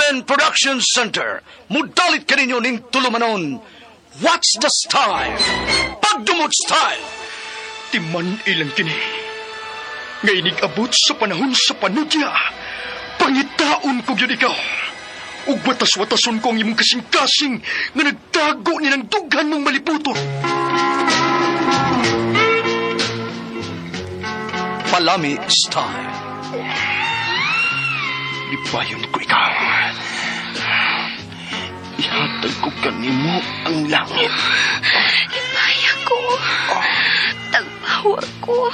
RMN Production Center, mudalit kaninyo ning tulumanon. What's the style? Pagdumot style! Timan ilang kini. Nga inig-abot sa panahon sa panudya, pangitaon ko gyud ikaw. Ug watas-watason ko ang imong kasing-kasing nga nagtago ni ng dughan mong maliputon. Palami style. Lipayon ko ikaw. Ihatag ko kanimo ang langit. Lipay ako. Tagpawa ko.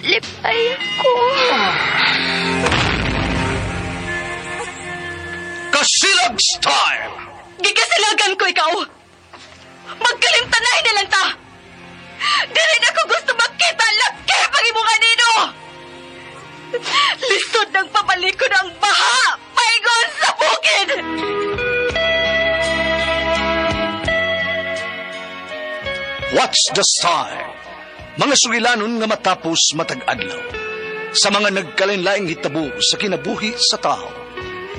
Lipay ako. Kasilag style! Gikasilagan ko ikaw. Magkalimtanay na lang ta. Dili na ko gusto makita laki pag imong anino. Lisod ng pabalikon ang baha. Paingon sa bukid. What's the style? Mga sugilanon nga matapos matag adlaw. Sa mga nagkalain-laing hitabo sa kinabuhi sa tao.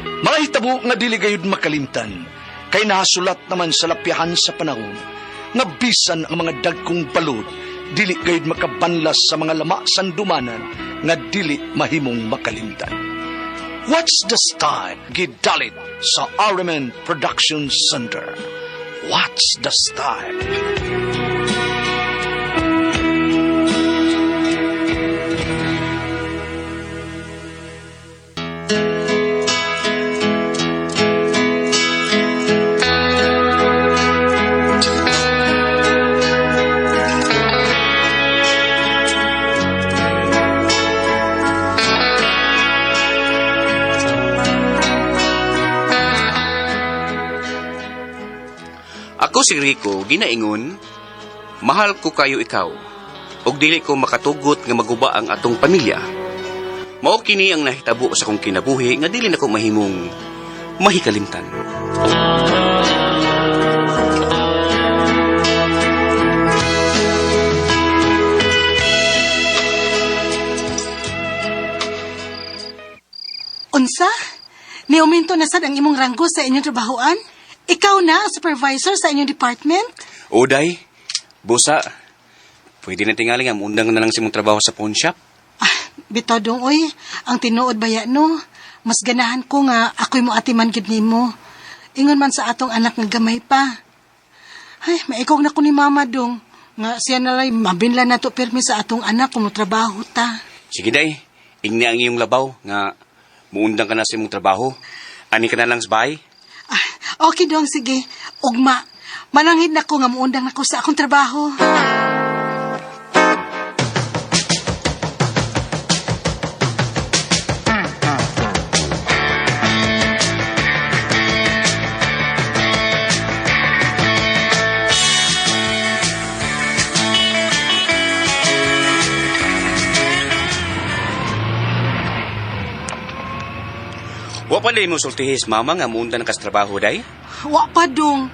Mga hitabo nga dili gayud makalimtan, kay nahasulat naman sa lapyahan sa panahon, nga bisan ang mga dagkong balod, dili gayud makabanlas sa mga lama sandumanan nga dili mahimong makalimtan. What's the style? Gidalit sa RMN Production Center. What's the style? Ako si Rico, ginaingon, mahal ko kayo ikaw, ug dili ko makatugot nga maguba ang atong pamilya. Mao kini ang nahitabo sa akong kinabuhi nga dili nako mahimong mahikalimtan. Unsa? Niuminto na sad ang imong ranggo sa inyong trabahoan? Ikaw na ang supervisor sa inyong department? Oday, busa, pwede na tingali nga muundang na lang sa imong trabaho sa pawn shop. Ah, bitaw dong oy, ang tinuod baya no. Mas ganahan ko nga ako'y mo atiman gid nimo. Ingon man sa atong anak nga gamay pa. Ay, maikog na ko ni mama dong. Nga siya na lang mabinla na to pirmi sa atong anak kung trabaho ta. Sige day, ingni ang iyong labaw nga muundang ka na sa imong trabaho. Ani ka na lang sa bahay. Ah, okay dong, sige. Ugma, mananghid na ko nga muundang na ko sa akong trabaho. Wa pa mo sultihis mama nga muundang na ka sa trabaho day. Wa pa dong.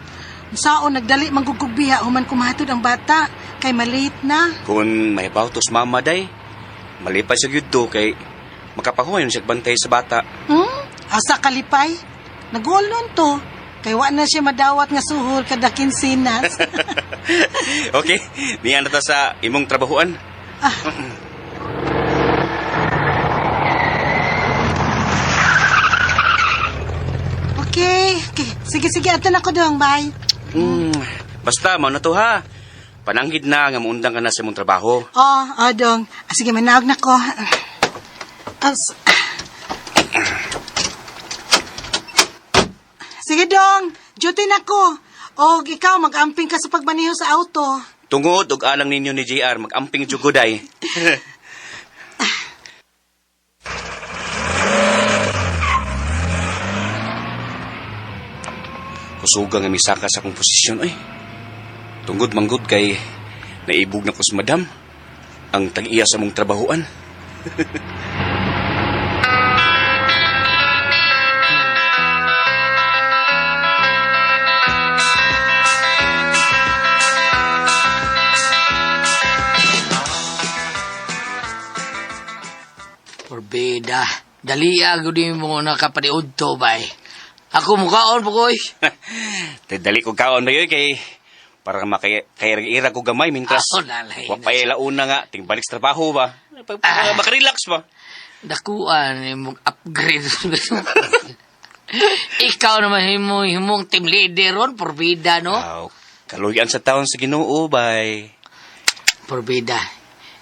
Saon nagdali manggugugbiha human kumahatod ang bata kay malate na. Kung may tos mama day, malipay sa gyud to kay makapahuwayon siya bantay sa bata. Hmm? Asa kalipay? Nag-uol nun to. Kay wa na siya madawat nga suhol kada kinsinas. Okay, niya na ta sa imong trabahoan. Ah. Okay, okay. Sige, sige. Atan ako dong. Bye. Basta, mao na to ha. Pananghid na nga muundang ka na sa imong trabaho. Oh, oh, dong. Ah, sige, manawag na ko. Sige, dong. Duty na ko. O, ikaw, mag-amping ka sa pagmaneho sa auto. Tungod og alang ninyo ni JR, mag-amping jud ko day. Kusuga nga misaka sa akong posisyon oy. Tungod manggod kay naibog na ko sa madam ang tag-iya sa mong trabahoan. Porbida. Dali gud mo nakapaniudto bay. Ako mukaon po koy. Dali ko kaon ba yun kay para makayira ko gamay mintras. Ako lalay. Wa pa una nga ting balik sa trabaho ba. Para makarelax ba. Dakuan imong upgrade. Ikaw naman himo himong team leader ron porbida no. Aw, kaluyan sa taon sa Ginoo bay. Porbida.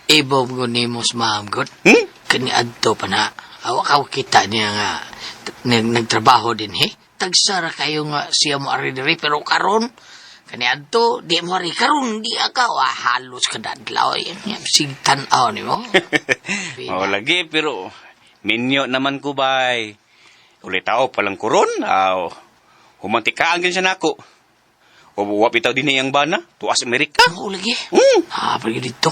Ibob ko nimo sa ma'am god. Hmm? Kani adto pa na. Awa ka kita niya nga nagtrabaho din he. Tagsara kayo nga siya mo ari diri pero karon kani adto di mo ari karon di ka ah, halos kadadlaw sig tan-aw nimo. Oh, lagi pero minyo naman ko bay. Ulit tao palang kuron, aw. Humantikaan gyud siya nako. O wa bitaw din ang bana, tuas Amerika. Mo lagi. Hmm. Ah, pergi dito.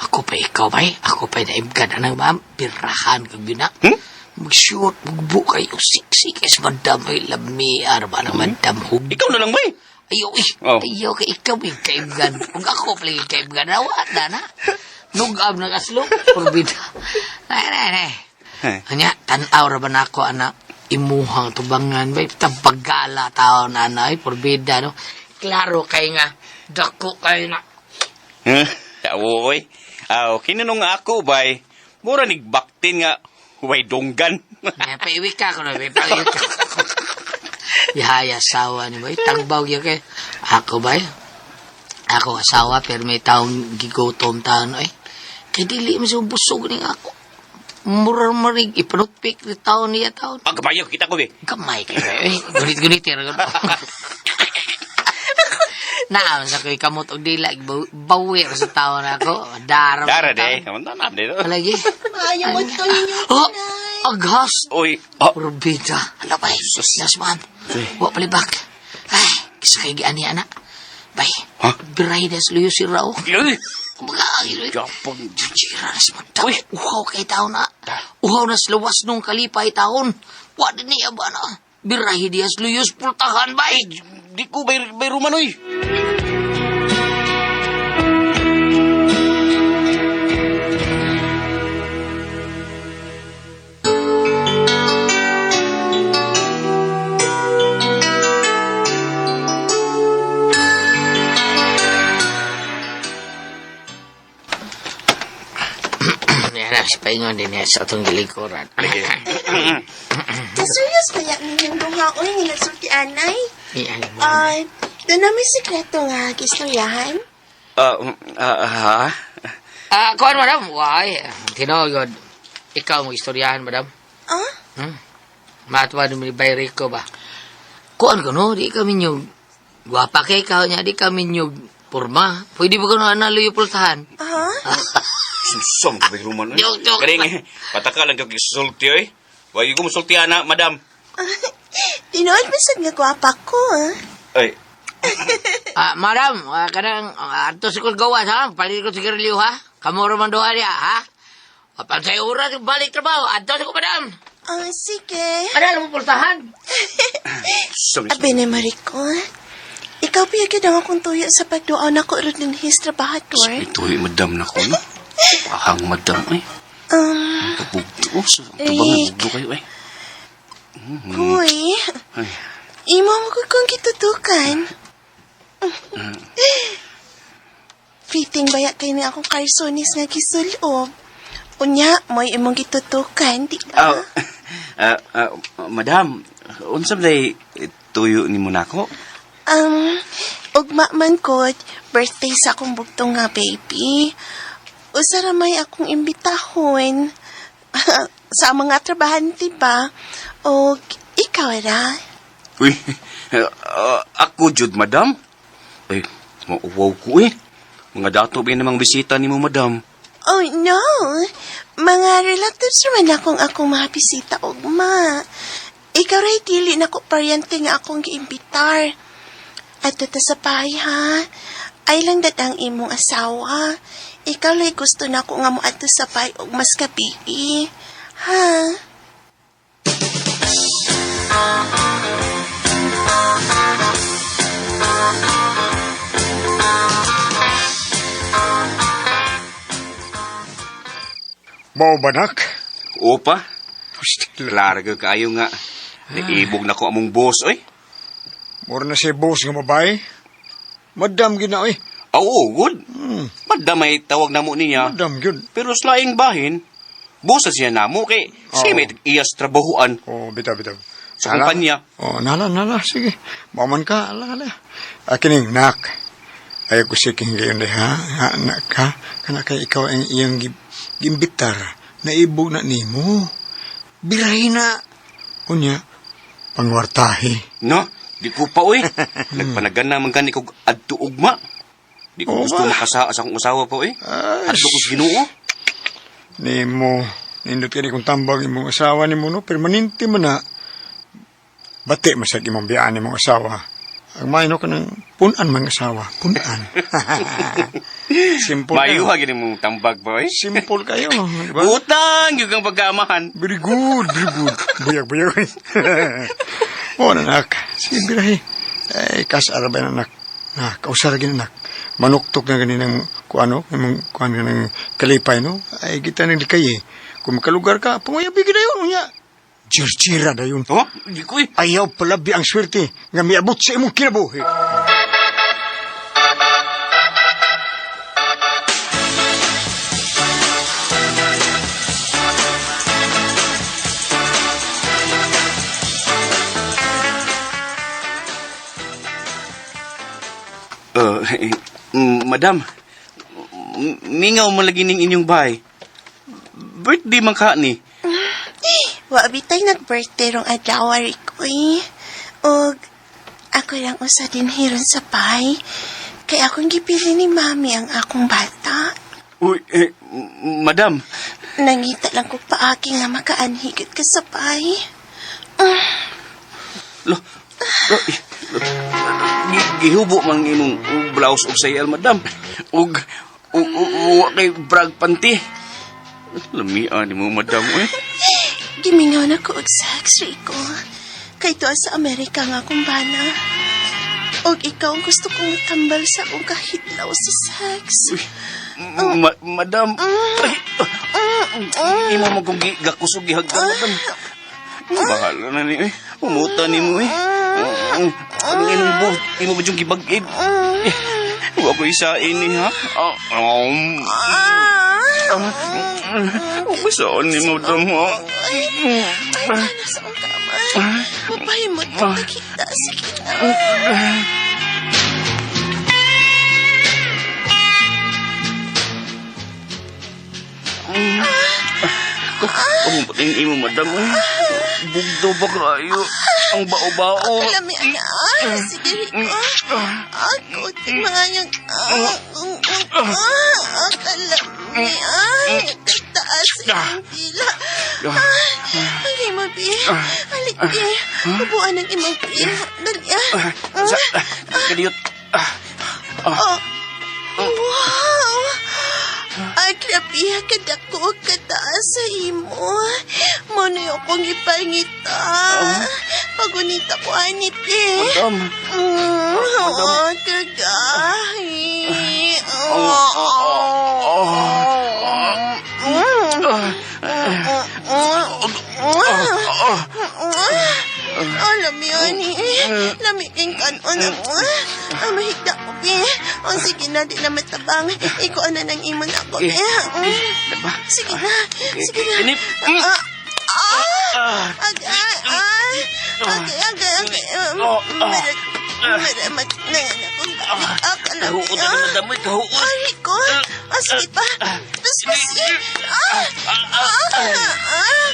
Ako pa ikaw bay, ako pa naibgan anang ma'am, pirahan kag yun na. Hmm? Mag-shoot, magbu kayo, siksik is madam ay lamiar ba ng madam hug. Ikaw na lang bay. Ayaw eh, Oh. ayaw kay ikaw eh, kaibgan. Kung ako pala yung kaibgan, awa na na. Nugab na kaslo, porbida. Nay, nay, nay. Eh. Anya, tanaw ra ba na ako, anak? Imuhang tubangan, bay, tabagala tao na, na, ay, porbida, no? Klaro kay nga, dako kay na. Huh? Awoy. Aw, kinunong ako bay. Mura nigbaktin nga way donggan. Ay, paiwi ka ko na, bay, paiwi ka. Yahaya, asawa ni bay, tangbaw yun kay. Ako bay, ako asawa, pero may taong gigutom taon, ay. Kay dili mo siya busog ning ako. Mura marig, ipanutpik ni taon niya taon. Pagkabayo kita ko be. Gamay kayo. Eh, gunit-gunit. Naam, sa ko'y kamot og dila, bawir sa taon ako. Dara. Dara de. Kamunta na de. Lagi. Maayo mo to ninyo, Oh, inay. aghas. Oy, oh. Purbida. Hala, bay. Yes, man. Wa palibak. Ay, kisa kay giani, anak. Bay, Ha? biray na sa luyo si Rao. Uy. Kumbaga, Japon. Chira na sa mata. Uhaw kay taon na. Uhaw na sa luwas nung kalipay taon. Wa din niya ba na? Birahi diya sa luyos pultahan, bay. Di ko bay bay rumanoy. Yan na, si Paingon din niya sa atong gilikuran. Ka-serious ba yan ninyong duha oy nga nagsulti anay? Iyan mo. Ay, doon na may sikreto nga gistoryahan. Ha? Ah, kuan, madam. Why? Tinogod. Ikaw mo istoryahan, madam. Ah? Matuwa ni Bay Rico ba? Kuan ko no, di kami nyug. Gwapa kay ikaw niya, di kami nyug porma. Pwede ba ko na naluyo pultahan? Ah? Susam ko bay rumanoy. Joke, joke. Karing pataka lang kag sulti oy. Way ko musulti ana, madam. Tinuod pa sad nga gwapa ko, ah. Ay, Ah, madam, kanang adto sa kong gawas ha. Palit ko sigarilyo ha. Kamuro man duha niya ha. Apan sa oras balik trabaho. Adto sa ko madam. Ah, sige. Ano alam mo pultahan? susam. Abi ni Mariko, ikaw piyagid ang akong tuyo sa pagduaw na ko ron din his trabahador. Ito madam na ko no. Pahang madam ay. Kabugto. Sa tabang Rick. bugto kayo ay. Huy, Ay. imo mo ko kong kitutukan. Fitting baya kay ni akong karsonis nga gisulob. Unya, mo'y imong gitutukan, di ba? Ah, ah, ah, madam, unsa ba tuyo ni mo nako? Ugma man ko, birthday sa akong bugtong nga baby. Usa ra may akong imbitahon. Sa mga trabahante ba? O ikaw ra? Uy, ako jud madam. Ay, mauwaw ko eh. Mga dato ba namang bisita ni mo, madam? Oh no! Mga relatives naman akong akong mga bisita ugma. Ikaw ray dili na ko paryente nga akong giimbitar. At ta sa bahay ha. Ay lang dat ang imong asawa. Ikaw lay gusto na ko nga moadto sa bahay og mas gabi. Ha? Mao ba, nak? Opa. Klaro gyud kaayo nga naibog na ko among boss oy. Mura na siya boss nga babae. Madam gyud na oy. Oo, good. Madam may tawag namo niya. Madam gyud. Pero sa laing bahin, boss na siya namo kay siya Oo. may iyas trabahuan Oh, bitaw bitaw. sa kumpanya. Oh, nala, nala. Sige. Maman ka, ala, ala. Akining, nak. Ayaw ko siking gayon day, ha? Ha, nak, ha? Kana kay ikaw ang iyang gimbitar. Naibog na nimo. Birahin na. Unya, pangwartahi. No, di ko pa oy. Nagpanagan na man gani kog adto ugma. Di ko Oo gusto ba? makasaa sa akong usawa pa oy. Ay, Adto ko sa Ginoo. Nimo, nindot ka ni kung tambag imong asawa nimo no, permanente man na. Bati masag imong biyaan imong asawa. Ang maino ka ng punan mang asawa, punan. Simple Mayo kayo. ha gini mong tambag pa oy. Simple kayo, di ba? Utang gyud kang pagkaamahan. Very good, very good. Buyag, buyag. O, anak. Sige, birahe. Ay, kasara ba anak? Na, kausara gin anak. Manuktok na ganin ng kuano, ng kuano ng kalipay, no? Ay, kita nang likay eh. Kung makalugar ka, panguyabi ka na yun, unya. Jirjira na yun. Oh, di ko eh. Ayaw palabi ang swerte nga miabot sa imong kinabuhi. Madam, mingaw man lagi ning inyong bahay. Birthday man ka ni. Wa bitay nag-birthday rong adlaw Rico eh. Og ako lang usa din hiron sa pay. Kay akong gipili ni mami ang akong bata. Uy, eh, madam, Nangita lang ko paagi nga makaanhigit ka sa pay. lo, lo, eh, lo, gihubo man imong blouse og sayal, madam. Ug ug wa kay brag panty. Lamia ni mo, madam, eh. Gimingaw na ko og sex, Rico. Kay tuwa sa Amerika nga akong bana. Og ikaw ang gusto kong matambal sa akong kahidlaw sa sex. Madam, ay, imo mo kong gakusog gihagdan, madam. Bahala na ni, eh. Umuta ni mo, eh. Ang imong bo, imo ba yung gibag-id? Eh, wa ko isain ni, ha? Saan ni madam, ha? Ay, ay, na sa akong kama. Mapahimot ka nakita. Sige na. Ang imo, madam, eh. Bugdo ba kayo? Ang bao-bao. Kalami, anak. Sige, Rico. Ako, mga yung... Kalami, ay. Kataas ang dila. Ay, ang imo, bi. Alik, bi. Ubuan ang imong bi. Dali, ah. Sa, kadiyot. Oh. Wow! Ay, grabe, kadako, kataas sa imo. Muna yung akong ipangita. Pagunita ko, anip eh. Madam. Oo, kagahi. Alam yun eh. Lamiking kanon. Ang mahigda ko, be. Ang sige na, di na matabang. Ikaw na ng imo na ako, be. Sige na. Sige na. Inip. Ah! Agay, ay. Agay, agay, agay. Marat, maramat na nga akong balik. Ah, kalami, Kahuot na ni madam, eh. Kahuot. Ay, ko. Ah, sige pa. Tapos pa siya. Ah! Ah! Ah!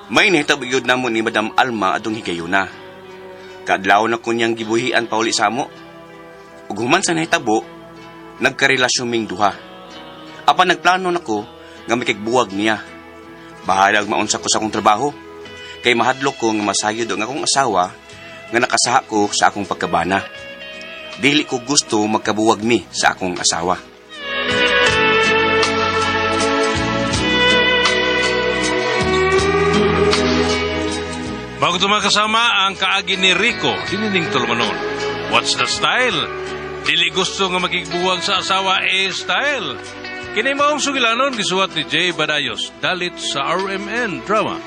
May nahitabo yun namo ni Madam Alma adong higayuna. Kaadlaw na ko niyang gibuhian pauli sa amo. Ug human sa nahitabo, nagkarelasyon ming duha. Apan nagplano nako nga makigbuwag niya. Bahalag maunsa ko sa akong trabaho. Kay mahadlok ko nga masayod ang akong asawa nga nakasaha ko sa akong pagkabana. Dili ko gusto magkabuwag mi sa akong asawa. Bago ito makasama ang kaagi ni Rico, dinining tulumanon. What's the style? Dili gusto nga makigbuwag sa asawa eh style. Kini maong sugilanon gisuwat ni Jay Badayos, dalit sa RMN Drama.